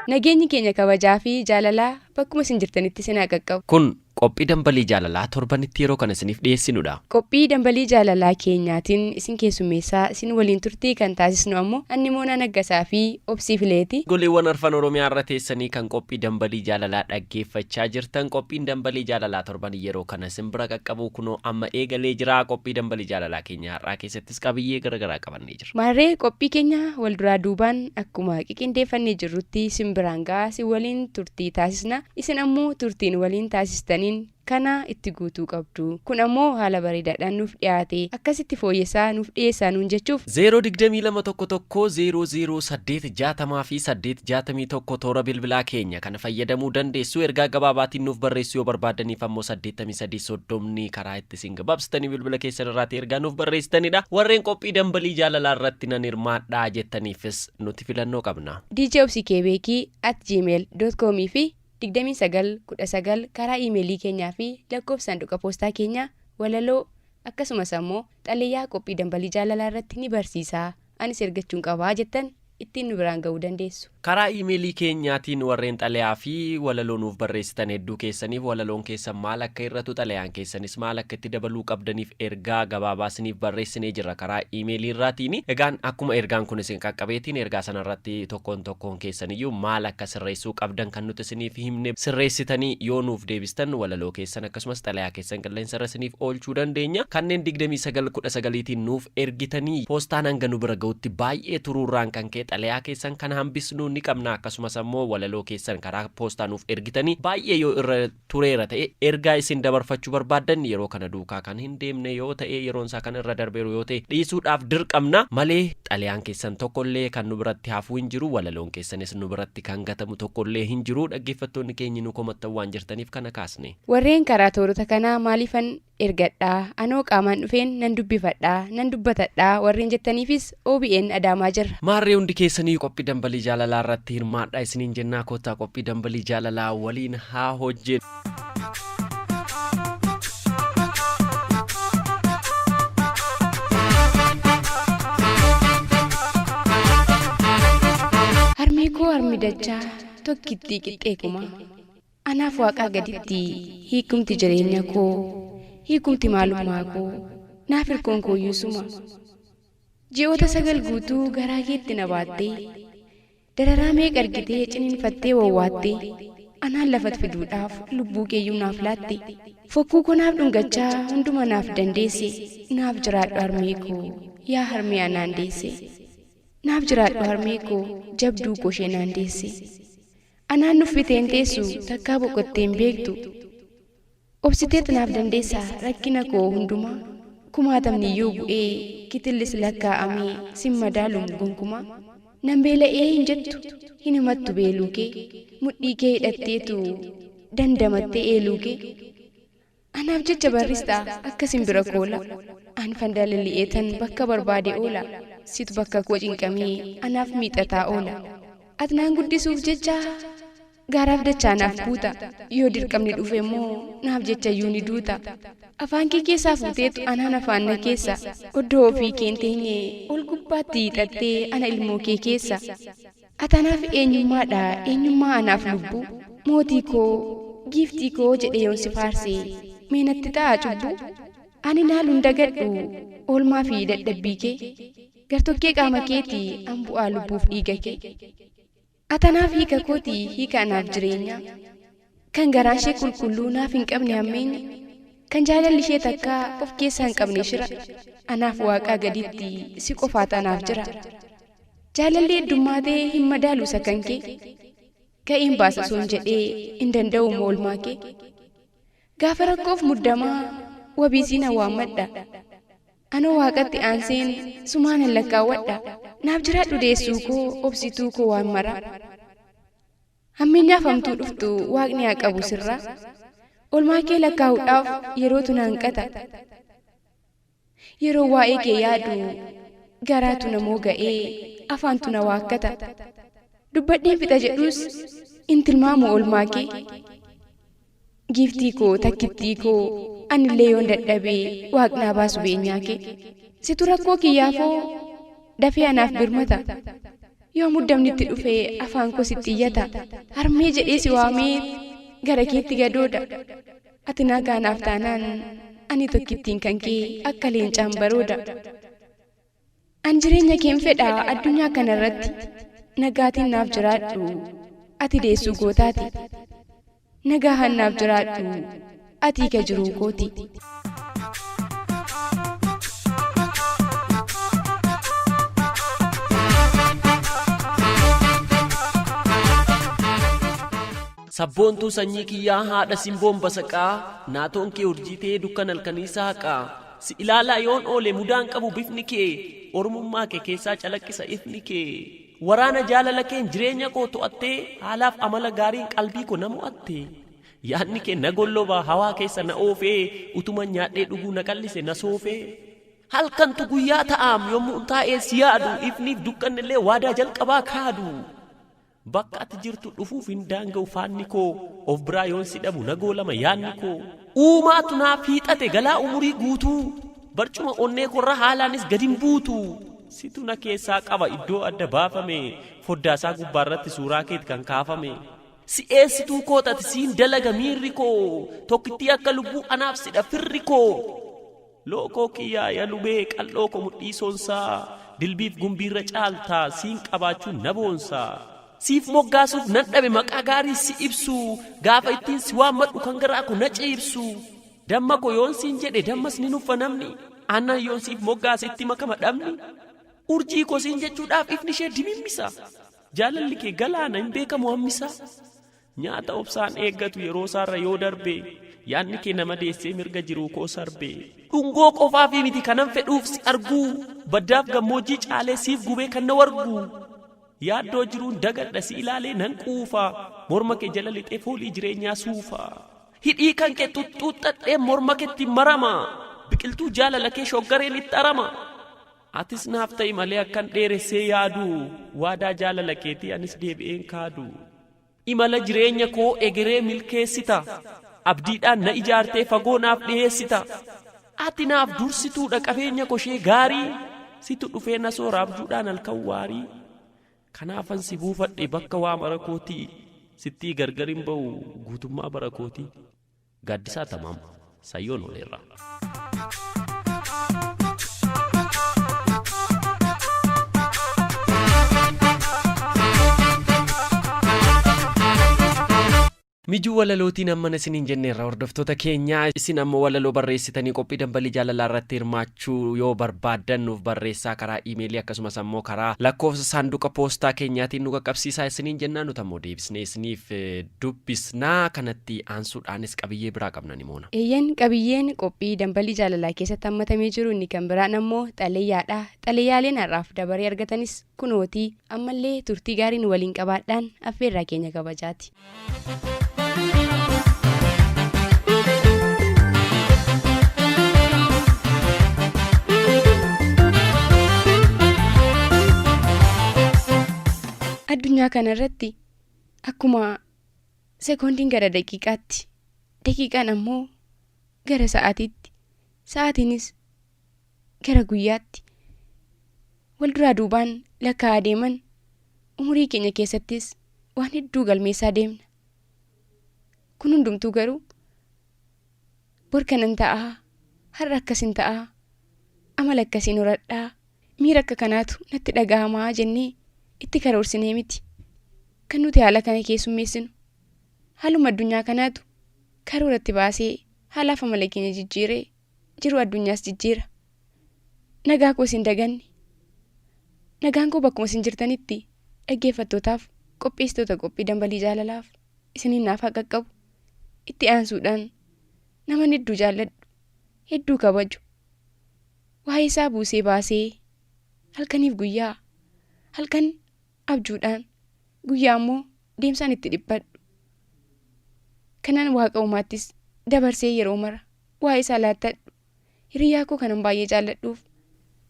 Nageenyi keenya kabajaa fi jaalalaa bakkuma isin jirtanitti isin haa qaqqabu. Kun qophii dambalii jaalalaa torbanitti yeroo kana isiniif dhiyeessinudha. Qophii dambalii jaalalaa keenyaatiin isin keessummeessaa isin waliin turtii kan taasisnu ammoo Anni Moonaa Naggasaa fi Obsii Fileeti. Goleewwan arfan Oromiyaa irra teessanii kan qophii dambalii jaalalaa dhaggeeffachaa jirtan qophiin dambalii jaalalaa torban yeroo kana isin bira qaqqabu kunoo amma eegalee jira. Qophii dambalii jaalalaa keenya har'aa keessattis qabiyyee garaagaraa qabannee jirra. Maarree qophii keenya wal duraa duubaan akkuma qiqindeeffannee jirrutti isin biraan gahaa isin waliin turtii taasisna. Isin ammoo turtiin waliin taasistaniin kana itti guutuu qabdu. Kun ammoo haala bareedaadhaan nuuf dhiyaate akkasitti fooyyessaa nuuf dhiyeessaa nuun jechuuf 0 22 1 1 0 0 8 60 fi 8 61 toora bilbilaa keenya kana fayyadamuu dandeessu. Ergaa gabaabaatiin nuuf barreessuu yoo barbaadaniif ammoo 83 30 karaa itti isin gabaabsitanii bilbila keessan irraati ergaa nuuf barreessitanidha. Warreen qophii dambalii jaalalaa irratti nan hirmaadhaa jettaniifis nuti filannoo qabna. DJ Obsi Keebeekii at gmail dot com fi 29 19 karaa iimeelii keenyaa fi lakkoofsa saanduqa poostaa keenyaa walaloo akkasumas ammoo xalayaa qophii dambalii jaalalaa irratti ni barsiisaa anis ergachuun qabaa jettan ittiin nu biraan ga'uu dandeessu. Karaa iimeelii keenyaatiin warreen xalayaa fi walaloo nuuf barreessitan hedduu keessaniif walaloon keessan maal akka hir'atu xalayaan keessanis maal akka itti dabaluu qabdaniif ergaa gabaabaa isiniif barreessinee jirra karaa iimeelii irraatiin. Egaan akkuma ergaan kun isin qaqqabeetiin ergaa sanarratti tokkoon tokkoon keessaniyyuu maal akka sirreessuu qabdan kan nuti isiniif himne sirreessitanii yoo nuuf deebistan walaloo keessan akkasumas xalayaa keessan qilleensa irra isiniif oolchuu dandeenya. Kanneen 29 19tiin nuuf ergitanii poostaan hanga nu bira ga'utti baay'ee turuurraan kan ka'e xalayaa keessan kan hambisnu ni qabna. Akkasumas ammoo walaloo keessan karaa poostaa nuuf ergitanii baay'ee yoo irra tureera ta'e ergaa isin dabarfachuu barbaaddan yeroo kana duukaa kan hin deemne yoo ta'e yeroon isaa kan irra darbeeru yoo ta'e dhiisuudhaaf dirqamna malee xalayaan keessan tokkollee kan nu biratti hafuu hin jiru, walaloon keessanis nu biratti kan gatamu tokkollee hin jiru. Dhaggeeffattoonni keenyi nu komattan waan jirtaniif kana kaasne. Warreen karaa toorota kanaa maaliifan ergadhaa anoo qaamaan dhufeen nan dubbifadhaa nan dubbatadhaa warreen jettaniifis OBN Adaamaa jirra. Maarree hundi keessanii qophii dambalii jaalalaa irratti hirmaadhaa isiniin jennaa koottaa qophii dambalii jaalalaa waliin haa hojjennu. Harmee koo harmi dachaa tokkittii qixxee kumaa. Anaaf waaqaa gaditti hiikumti jireenya koo, hiikumti maalummaa koo, naaf hirkoon kooyyuu suma. Ji'oota 9 guutuu garaa keetti na baattee, dararaa meeqa argitee ciniinfattee wawwaattee, anaan lafat fiduudhaaf lubbuu keeyyuu naaf laatte. Fokkuu koo naaf dhungachaa hunduma naaf dandeesse, naaf jiraadhu harmee koo, yaa harmee anaan deesse. Naaf jiraadhu harmee koo, jabduu koo ishee naan deesse. Anaan nuffitee hin teessu takkaa boqottee hin beektu. Obsiteet naaf dandeessa rakkina koo hundumaa. Kumaatamni iyyuu bu'ee kitillis lakkaa'amee sin madaaluum gonkumaa. Nan beela'ee hin jettu hin himattu beeluu kee. Mudhii kee hidhatteetu dandamattee eeluu kee. Anaaf jecha barrista akka simbira koola. An fandalali'eetan bakka barbaade oola. Situ bakka koo cinqamee anaaf miixataa oola. At naan guddisuuf jecha gaaraaf dachaa naaf buuta. Yoo dirqamni dhufe immoo naaf jechayyuu ni duuta. Afaan kee keessaa fuuteetu anaan afaan na keessa. Oddoo ofii kee hin teenye ol gubbaatti hiixattee ana ilmoo kee keessa. Ati anaaf eenyummaadha, eenyummaa anaaf lubbuu. Mootii koo, giiftii koo jedhee yoon si faarse, mee natti ta'aa cubbuu? Ani naaluun dagadhu, oolmaa fi dadhabbii kee. Gartokkee qaama keeti, an bu'aa lubbuuf dhiiga kee. Ati anaaf hiika kooti, hiika anaaf jireenyaa. Kan garaan ishee qulqulluu naaf hin qabne hammeenya. Kan jaalalli ishee takkaa of keessaa hin qabne shira. Anaaf waaqaa gaditti si qofaatu anaaf jira. Jaalalli heddummaatee hin madaalu isa kan kee. Ga'een baasa osoon jedhee hin danda'uum oolmaa kee. Gaafa rakkoof muddamaa wabii siin awwaammadha. Anoo waaqatti aanseen sumaanan lakkaawwadha. Naaf jiraadhu deessuu koo obsituu koo waan maraa. Hammeenyaaf hamtuu dhuftu waaqni haa qabu sirraa. Oolmaa kee lakkaa'uudhaaf yerootu na hanqata. Yeroo waa'ee kee yaadu garaatu na mooga'ee afaantu na waakkata. Dubbadheen fixa jedhus hin tilmaamu oolmaa kee. Giiftii koo takkittii koo anillee yoon dadhabe waaqni haa baasu beenyaa kee. Situ rakkoo kiyyaafoo dafee anaaf birmata. Yoo muddamni itti dhufe afaan koo sitti iyyata. Harmee jedhee si waamee gara keetti gadooda. Ati nagaa naaf taanaan ani tokkittiin kan kee akka leencaan barooda. An jireenya keen fedha addunyaa kanarratti. Nagaatiin naaf jiraadhu ati deessuu gootaati. Nagaahaan naaf jiraadhu ati hiika jiruu kooti. Sabboontuu sanyii kiyyaa haadha simboon basaqaa naatoon kee urjii ta'ee dukkan halkanii saaqaa si ilaalaa yoon oole mudaan qabu bifni kee ormummaa kee keessaa calaqqisa ifni kee waraana jaalala keen jireenya koo to'attee haalaaf amala gaariin qalbii koo na mo'atte yaadni kee na golloba hawaa keessa na oofee utuma nyaadhee dhuguu na qallise na soofee halkantu guyyaa ta'aam yommuu taa'ee si yaadu ifniif dukkannillee waadaa jalqabaa kaadu. Bakka ati jirtu dhufuuf hin daanga'u faanni koo of biraa yoon si dhabu nagoo lama yaadni koo uumaatu naaf hiixate galaa umurii guutuu barcuma onnee korra haalaanis gad hin buutu situ na keessaa qaba iddoo adda baafame foddaasaa gubbaarratti suuraa keeti kan kaafame si eessituu kootati siin dalaga miirri koo tokkittii akka lubbuu anaaf sidha firri koo lookoo kiyyaa ya lubee qal'oo ko mudhii soonsaa dilbiif gumbiirra caaltaa siin qabaachuun na boonsaa siif moggaasuuf nan dhabe maqaa gaarii si ibsu gaafa ittiin si waammadhu kan garaa ko na ciibsu damma ko yoon siin jedhe dammas ni nuffa namni aannan yoon siif moggaase itti makama dhabni urjii ko siin jechuudhaaf ifni ishee dimimmisa jaalalli kee galaana hin beekamu hammisa nyaata obsaan eeggatu yeroo isaarra yoo darbe yaadni kee nama deessee mirga jiruu koo sarbe dhungoo qofaafi miti kanan fedhuuf si arguu baddaaf gammoojjii caalee siif gubee kan na wargu yaaddoo jiruun dagadha si ilaalee nan quufa morma kee jala lixee foolii jireenyaa suufa hidhii kan kee xuxxuuxxadhee morma keetti marama biqiltuu jaalala kee shoggareen itti arama atis naaf ta'i malee akkan dheeressee yaadu waadaa jaalala keetii anis deebi'een kaadu imala jireenya koo egeree milkeessita abdiidhaan na ijaartee fagoo naaf dhiyeessita ati naaf dursituudha qabeenya koshee gaarii situ dhufee na soora abjuudhaan halkan waarii kanaafan si buufadhe bakka waa mara kootii sittii gargar hin ba'u guutummaa bara kootii. Gaaddisaa Tamaam Sayyoon Oleerraa. Mijuu walalootiin ammana isiniin jenneerra hordoftoota keenyaa isin ammoo walaloo barreessitanii qophii dambalii jaalalaa irratti hirmaachuu yoo barbaaddan nuuf barreessaa karaa iimeelii akkasumas ammoo karaa lakkoofsa saanduqa poostaa keenyaatiin nu qaqqabsiisaa isiniin jennaa nuti ammoo deebisnee isiniif dubbisnaa kanatti aansuudhaanis qabiyyee biraa qabna ni moona. Eeyyan qabiyyeen qophii dambalii jaalalaa keessatti hammatamee jiru inni kan biraan ammoo xalayaadha. Xalayaaleen har'aaf dabaree argatanis kunootii ammallee turtii gaariin waliin qabaadhaan affeerraa keenya kabajaati. Addunyaa kanarratti akkuma sekoondiin gara daqiiqaatti, daqiiqaan ammoo gara sa'aatiitti, sa'aatiinis gara guyyaatti wal duraa duubaan lakkaa'aa deeman umurii keenya keessattis waan hedduu galmeessaa deemna. Kun hundumtuu garuu bor kanan ta'aa, har'a akkasin ta'aa, amala akkasiin horadhaa, miira akka kanaatu natti dhaga'amaa jennee itti karoorsinee miti. Kan nuti haala kana keessummeessinu. Haaluma addunyaa kanaatu karooratti baasee haalaaf amala keenya jijjiiree jiru addunyaas jijjiira. Nagaa koo isin daganne. Nagaan koo bakkuma isin jirtanitti dhaggeeffattootaaf qopheessitoota qophii dambalii jaalalaaf isiniin naaf haa qaqqabu. Itti aansuudhaan naman hedduu jaalladhu, hedduu kabaju, waa'ee isaa buusee baasee halkaniif guyyaa, halkan abjuudhaan, guyyaa ammoo deemsaan itti dhiphadhu. Kanan waaqa uumaattis dabarsee yeroo mara waa'ee isaa laattadhu. Hiriyaa koo kanan baay'ee jaalladhuuf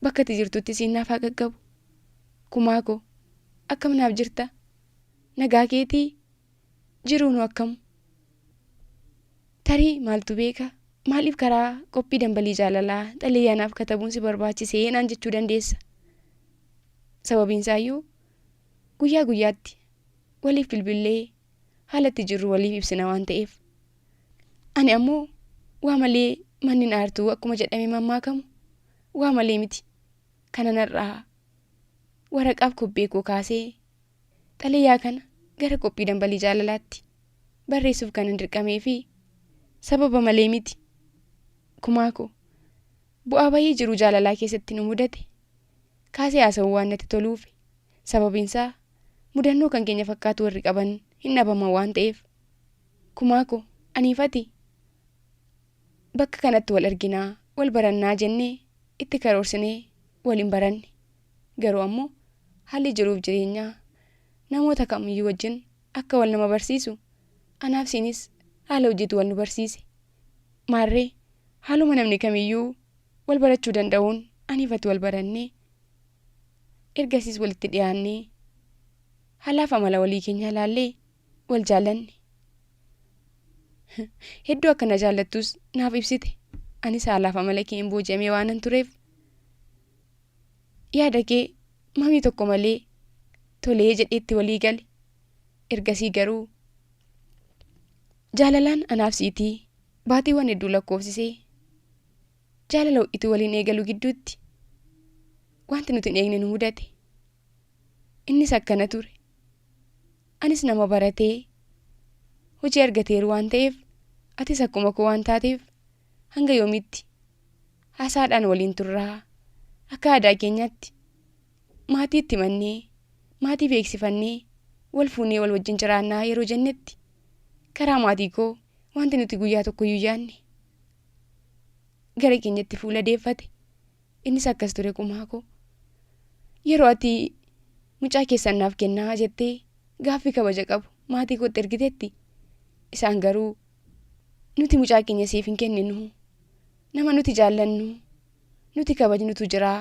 bakka ati jirtutti siin naaf haa qaqqabu. Kumaa koo akkam naaf jirta? Nagaa keetii? Jiruunoo akkam? Tarii maaltu beeka? Maaliif karaa qophii dambalii jaalalaa xalayaa naaf katabuun si barbaachisee naan jechuu dandeessa. Sababiin isaayyuu Guyyaa guyyaatti waliif bilbillee haala itti jirru waliif ibsina waan ta'eef. Ani ammoo waa malee manni hin aartuu akkuma jedhamee mammaakamu waa malee miti. Kanan har'aa waraqaaf kobbee koo kaasee xalayaa kana gara qophii dambalii jaalalaatti barreessuuf kanan dirqamee fi sababa malee miti. Kumaa koo bu'aa bayii jiruu jaalalaa keessatti nu mudate kaasee haasa'uu waan natti toluuf sababiinsaa mudannoo kan keenya fakkaatu warri qaban hin dhabaman waan ta'eef. Kumaa koo aniif ati bakka kanatti wal arginaa wal barannaa jennee itti karoorsinee wal hin baranne. Garuu ammoo haalli jiruuf jireenyaa namoota kamiyyuu wajjin akka wal nama barsiisu anaaf siinis haala hojiitu wal nu barsiise. Maarree haaluma namni kamiyyuu wal barachuu danda'uun aniif ati wal barannee ergasiis walitti dhiyaannee haalaaf amala walii keenyaa ilaallee wal jaallanne. Hedduu akka na jaallattus naaf ibsite. Anis haalaaf amala keen booji'amee waanan tureef yaada kee mamii tokko malee tolee jedheetti walii gale. Ergasii garuu jaalalaan anaaf siitii baatiiwwan hedduu lakkoofsisee jaalala ho'ituu waliin eegalu gidduutti wanti nuti hin eegne nu mudate. Innis akkana ture. Anis nama baratee hojii argateeru waan ta'eef atis akkuma koo waan taateef hanga yoomiitti haasaadhaan waliin turraa akka aadaa keenyaatti maatii itti mannee maatii beeksifannee wal fuunee wal wajjin jiraannaa yeroo jennetti karaa maatii koo wanti nuti guyyaa tokkoyyuu yaadne gara keenyatti fuula deeffate. Innis akkas ture kumaa koo. Yeroo ati mucaa keessan naaf kennaa jettee gaaffii kabaja qabu maatii kootti ergitetti isaan garuu nuti mucaa keenya siif hin kenninu, nama nuti jaallannu, nuti kabajnutu jira,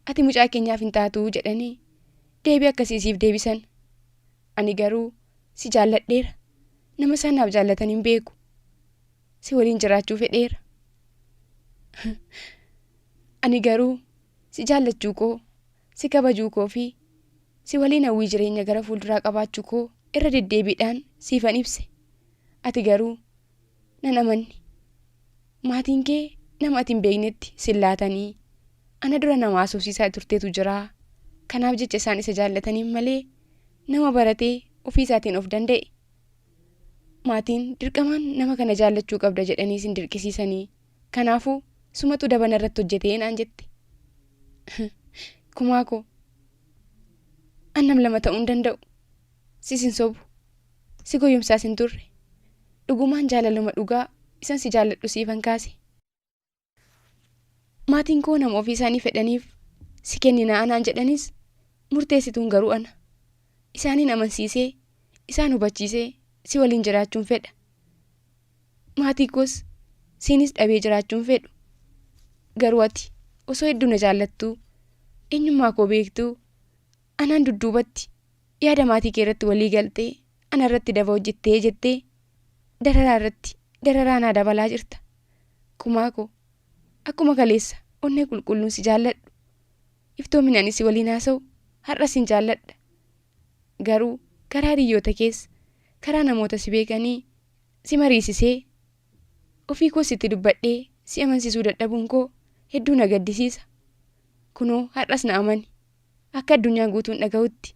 ati mucaa keenyaaf hin taatu jedhanii deebii akkasii siif deebisan. Ani garuu si jaalladheera, nama isaan naaf jaallatan hin beeku, si waliin jiraachuu fedheera. Ani garuu si jaallachuu koo, si kabajuu koo fi si waliin hawwii jireenya gara fuulduraa qabaachuu koo irra deddeebiidhaan siifan ibse. Ati garuu nan amanne. Maatiin kee nama ati hin beeknetti sin laatanii ana dura nama haasofsiisaa turteetu jira. Kanaaf jecha isaan isa jaallataniin malee nama baratee ofii isaatiin of danda'e. Maatiin dirqamaan nama kana jaallachuu qabda jedhanii sin dirqisiisanii. Kanaafuu sumatu dabana irratti hojjetee naan jette. Kumaa koo an nam lama ta'uu hin danda'u. Sis hin sobu. Si goyyomsaas hin turre. Dhugumaan jaalaluma dhugaa isan si jaalladhu siifan kaase. Maatiin koo nama ofii isaanii fedhaniif si kenninaa anaan jedhanis murteessituun garuu ana. Isaaniin amansiisee isaan hubachiisee si waliin jiraachuun fedha. Maatii koos siinis dhabee jiraachuun fedhu. Garuu ati osoo hedduu na jaallattuu eenyummaa koo beektuu anaan dudduubatti yaada maatii kee irratti walii galtee ana irratti daba hojjettee jettee dararaa irratti dararaa naa dabalaa jirta. Kumaa koo akkuma kaleessa onnee qulqulluun si jaalladhu. Iftoomina ani si waliin haasa'u har'a sin jaalladha. Garuu karaa hiriyoota keessa karaa namoota si beekanii si mariisisee ofii koo sitti dubbadhee si amansiisuu dadhabuun koo hedduu na gaddisiisa. Kunoo har'as na amani. Akka addunyaan guutuun dhaga'utti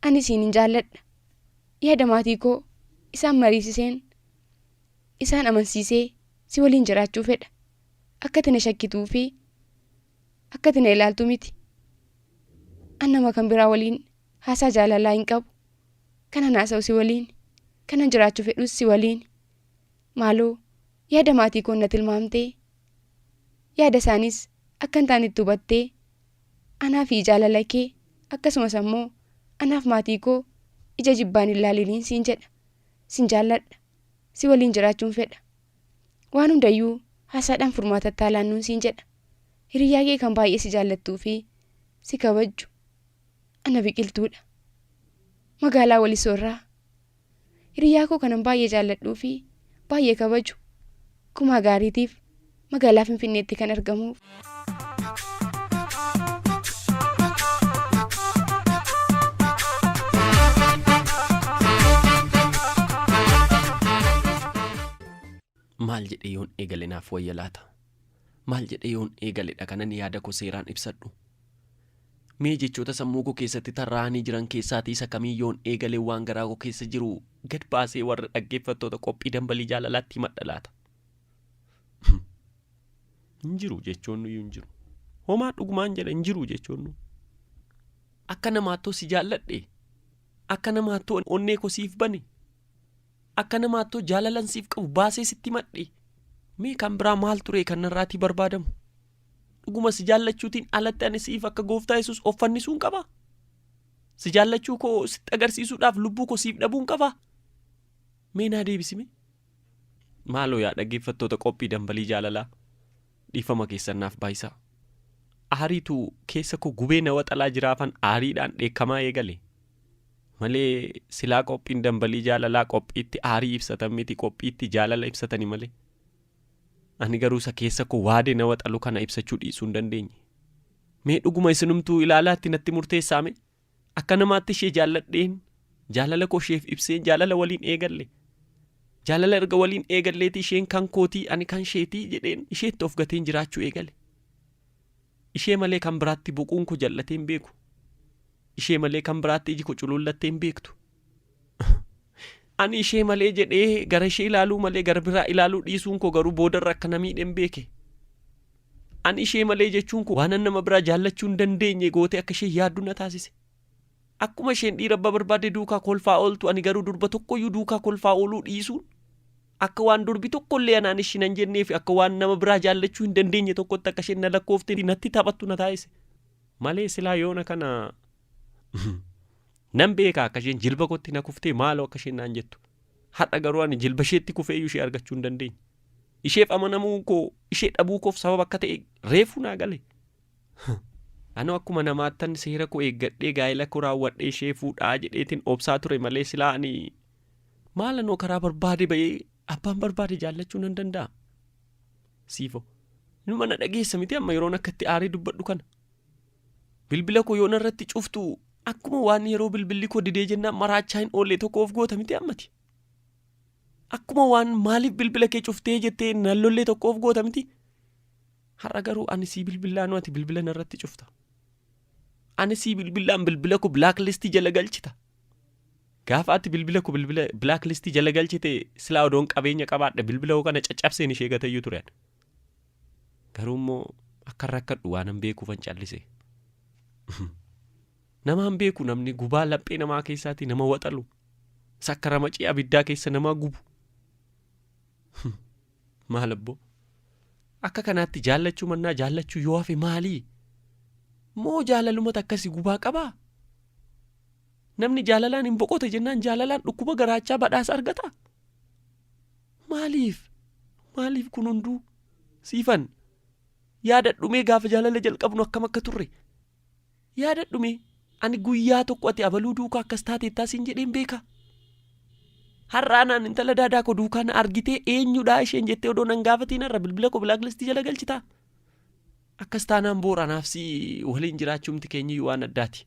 ani siin hin jaalladha. Yaada maatii koo isaan mariisiseen isaan amansiisee si waliin jiraachuu fedha. Akka ati na shakkituu fi akka ati na ilaaltu miti. An nama kan biraa waliin haasaa jaalalaa hin qabu. Kanan haasa'u si waliin, kanan jiraachuu fedhus si waliin. Maaloo yaada maatii koo na tilmaamtee yaada isaanis akka hin taanetti hubattee anaa fi jaalala kee akkasumas ammoo anaaf maatii koo ija jibbaan hin laaliniin siin jedha. Sin jaalladha. Si waliin jiraachuun fedha. Waan hundayyuu haasaadhaan furmaatatti haa laannuun siin jedha. Hiriyyaa kee kan baay'ee si jaallattuu fi si kabajju ana Biqiltuudha. Magaalaa Walisoo irraa. Hiriyyaa koo kanan baay'ee jaalladhuu fi baay'ee kabaju Kumaa Gaariitiif magaalaa Finfinneetti kan argamuuf. Maal jedhee yoon eegale naaf wayya laata? Maal jedhee yoon eegaledha kanan yaada koo seeraan ibsadhu? Mee jechoota sammuu koo keessatti tarraa'anii jiran keessaatii isa kamii yoon eegale waan garaa koo keessa jiru gad baasee warra dhaggeeffattoota qophii dambalii jaalalaatti himadha laata? Hin jiru jechoonni iyyuu hin jiru. Homaa dhugumaan jedha hin jiru jechoonni. Akka namaattoo si jaalladhe. Akka namaattoo onnee koo siif bane. Akka namaattoo jaalalan siif qabu baasee sitti himadhe. Mee kan biraa maal ture kan narraatii barbaadamu? Dhuguma si jaallachuutiin alatti ani siif akka gooftaa Yesuus of fannisuun qaba? Si jaallachuu koo sitti agarsiisuudhaaf lubbuu koo siif dhabuun qaba? Mee naa deebisime. Maaloo yaa dhaggeeffattoota qophii dambalii jaalalaa dhiifama keessan naaf baay'isaa. Aariitu keessa koo gubee na waxalaa jiraafan aariidhaan dheekkamaa eegale. Malee silaa qophiin dambalii jaalalaa qophiitti aarii ibsatan miti qophiitti jaalala ibsatani malee. Ani garuu isa keessa koo waadee na waxalu kana ibsachuu dhiisuu hin dandeenye. Mee dhuguma isinumtuu ilaalaatti natti murteessaame? Akka namaatti ishee jaalladheen jaalala koo isheef ibseen jaalala waliin eegalle. Jaalala erga waliin eegalleeti isheen kan kootii ani kan isheetii jedheen isheetti of gateen jiraachuu eegale. Ishee malee kan biraatti boquun koo jal'atee hin beeku. Ishee malee kan biraatti iji koo culuullattee hin beektu. Ani ishee malee jedhee gara ishee ilaaluu malee gara biraa ilaaluu dhiisuun koo garuu boodarra akka na miidhe beeke. Ani ishee malee jechuun koo waanan nama biraa jaallachuu hin dandeenye gootee akka ishee yaaddu na taasise. Akkuma isheen dhiira abbaa barbaadde duukaa kolfaa ooltu ani garuu durba tokkoyyuu duukaa kolfaa ooluu dhiisuun akka waan durbi tokkollee anaan ishii nan jennee fi akka waan nama biraa jaallachuu hin dandeenye tokkotti akka isheen na lakkoofte natti taphattu na taasise. Malee silaa yoona kana nan beeka akka isheen jilba kootti na kuftee maaloo akka isheen naan jettu. Har'a garuu ani jilba isheetti kufee iyyuu ishee argachuu hin dandeenye. Isheef amanamuu koo ishee dhabuu koof sababa akka ta'e reefuu naa gale. Anoo akkuma namaattan seera koo eeggadhee gaa'ela koo raawwadhee ishee fuudhaa jedheetiin obsaa ture malee silaa ani maal anoo karaa barbaade ba'ee abbaan barbaade jaallachuu nan danda'a. Siifo. Inuma na dhageessa miti amma yeroon akka itti aaree dubbadhu kana. Bilbila koo yoona irratti cuftu akkuma waan yeroo bilbilli koo didee jennaan maraachaa hin oolle tokko of goota miti ammati. Akkuma waan maaliif bilbila kee cuftee jettee nan lollee tokko of goota miti. Har'a garuu ani sii bilbilaanu ati bilbila narratti cufta. Ani sii bilbilaan bilbila koo blacklistii jala galchita. Gaafa ati bilbila koo bilbila blacklistii jala galchite silaa odoon qabeenya qabaadhe bilbila koo kana caccabseen ishee gatayyuu ture. Garuu immoo akka rakkadhu waanan beekuufan callise. Namaan beeku namni gubaa laphee namaa keessaati nama waxalu. Isa akka ramacii abiddaa keessa namaa gubu. Maal abboo? Akka kanaatti jaallachuu mannaa jaallachuu yoo hafe maalii? Moo jaalalumata akkasii gubaa qabaa? Namni jaalalaan hin boqote jennaan jaalalaan dhukkuba garaachaa badhaasa argata? Maaliif? Maaliif kun hunduu? Siifan yaadadhumee gaafa jaalala jalqabnu akkam akka turre? Yaadadhumee ani guyyaa tokko ati abaluu duukaa akkas taateettaa siin jedheen beeka. Har'a anaan intala daadaa koo duukaa na argitee eenyudhaa isheen jettee odoo nan gaafatiin har'a bilbila koo blacklistii jala galchitaa. Akkas taanaan boora anaaf si waliin jiraachuumti keenyiyyuu waan addaati.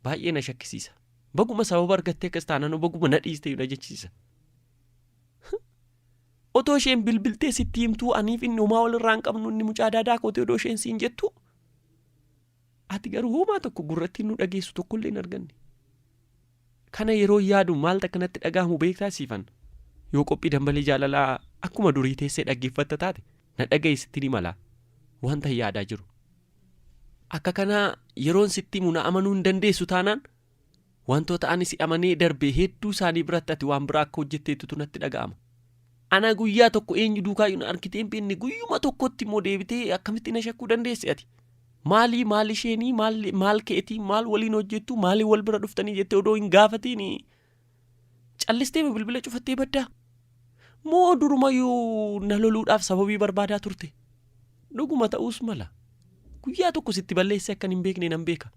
Baay'ee na shakkisiisa. Baguma sababa argattee akkas taanaan baguma na dhiistee na jechisiisa. Otoo isheen bilbiltee sitti himtuu aniif inni homaa walirraa hin qabnu inni mucaa daadaa kooti odoo isheen siin jettu. Ati garuu homaa tokko gurratti nu dhageessu tokkollee hin arganne. Kana yeroo yaadu maaltu akkanatti dhaga'amu beektaa siifan? Yoo qophii dambalii jaalalaa akkuma durii teessee dhaggeeffatta taate na dhaga'i sitti ni mala. Wanta yaadaa jiru. Akka kanaa yeroon sitti himu na amanuu hin dandeessu taanaan wantoota ani si amanee darbe hedduu isaanii biratti ati waan biraa akka hojjetteettutu natti dhaga'ama. Ana guyyaa tokko eenyu duukaa na argitee hin beekne guyyuma tokkotti immoo deebitee akkamitti na shakkuu dandeesse ati? Maalii maal isheenii maal maal keetii maal waliin hojjettu maalii wal bira dhuftanii jettee odoo hin gaafatiin callistee bilbila cufattee baddaa? Moo durumayyuu na loluudhaaf sababii barbaadaa turte? Dhuguma ta'uus mala. Guyyaa tokko sitti balleessee akkan hin beekne nan beeka.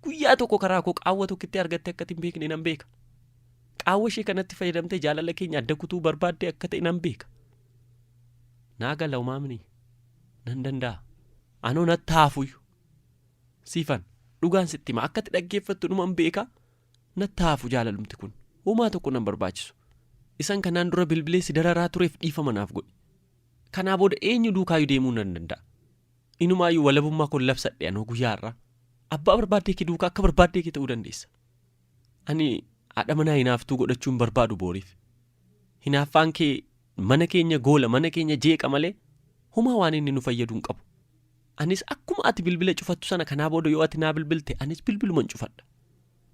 Guyyaa tokko karaa koo qaawwa tokkitti argattee akka hin beekne nan beeka. Qaawwa ishee kanatti fayyadamtee jaalala keenya adda kutuu barbaaddee akka ta'e nan beeka. Naa gala umaamni nan danda'a. Anoo natti haafuyyu. Siifan dhugaan sitti hima akkatti dhaggeeffattu dhuman beeka natti haafu jaalalumti kun. Homaa tokko nan barbaachisu. Isan kanaan dura bilbilee si dararaa tureef dhiifama naaf godhi. Kanaa booda eenyu duukaayyuu deemuu nan danda'a. Inumaayyuu walabummaa koon labsadhe anoo guyyaa har'aa. Abbaa barbaaddee kee duukaa akka barbaaddee kee ta'uu dandeessa. Ani haadha manaa hinaaftuu godhachuu hin barbaadu booriif. Hinaaffaan kee mana keenya goola, mana keenya jeeqa malee homaa waan inni nu fayyadu hin qabu. Anis akkuma ati bilbila cufattu sana kanaa booda yoo ati naa bilbilte anis bilbiluman cufadha.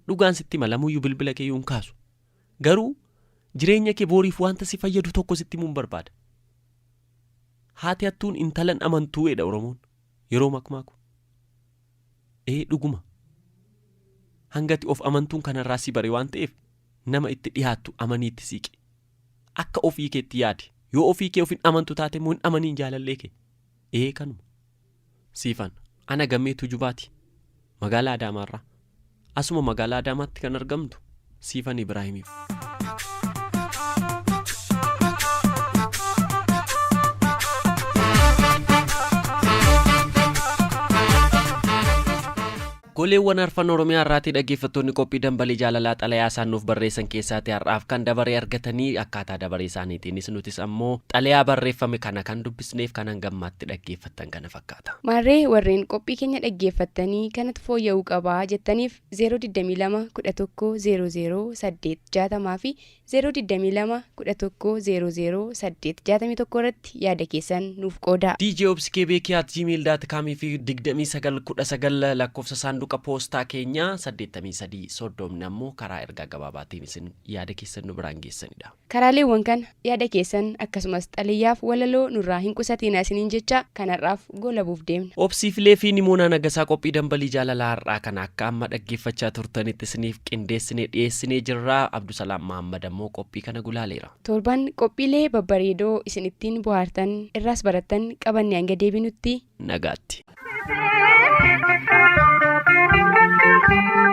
Dhugaan sitti hima, lamuyyuu bilbila keeyyuu hin kaasu. Garuu jireenya kee booriif wanta si fayyadu tokko sitti himuun barbaada. Haati hattuun intalan amantuu jedha Oromoon yeroo makmaaku. Ee, dhuguma. Hanga ati of amantuun kanarraa si bare waan ta'eef nama itti dhiyaattu amanii itti siiqi. Akka ofii keetti yaadi. Yoo ofii kee of hin amantu taate immoo hin amaniin jaalallee kee. Ee, kanuma. Siifan, ana Gammee Tujubaati. Magaalaa Adaamaarraa. Asuma magaalaa Adaamaatti kan argamtu Siifan Ibraahimiif. Goleewwan arfan Oromiyaa irraatii dhaggeeffattoonni qophii Dambalii Jaalalaa xalayaa isaan nuuf barreessan keessaatii har'aaf kan dabaree argatanii akkaataa dabaree isaaniitiinis nutis ammoo xalayaa barreeffame kana kan dubbisneef kan hanga ammaatti dhaggeeffattan kana fakkaata. Maarree warreen qophii keenya dhaggeeffattanii kanatu fooyya'uu qaba jettaniif 0 22 11 00 8 60 fi 0 22 11 00 8 61 irratti yaada keessan nuuf qoodaa. djobskebeekii@gmail.com fi 29 19 lakkoofsa saanduqa poostaa keenyaa 83 30 ammoo karaa ergaa gabaabaatiin isin yaada keessan nu biraan geessanidha. Karaaleewwan kana yaada keessan akkasumas xalayyaaf walaloo nurraa hin qusatinaa isiniin jecha kanarraaf goolabuuf deemna. Obsiifilee fi Nimoonaa Nagasaa qophii Dambalii Jaalalaa har'aa kana akka amma dhaggeeffachaa turtanitti isiniif qindeessinee dhiyeessinee jirra. Abdusalaam Mahammad ammoo qophii kana gulaaleera. Torban qophiilee babbareedoo isin ittiin bohaartan irraas barattan qabannee hanga deebinutti nagaatti. Thank you.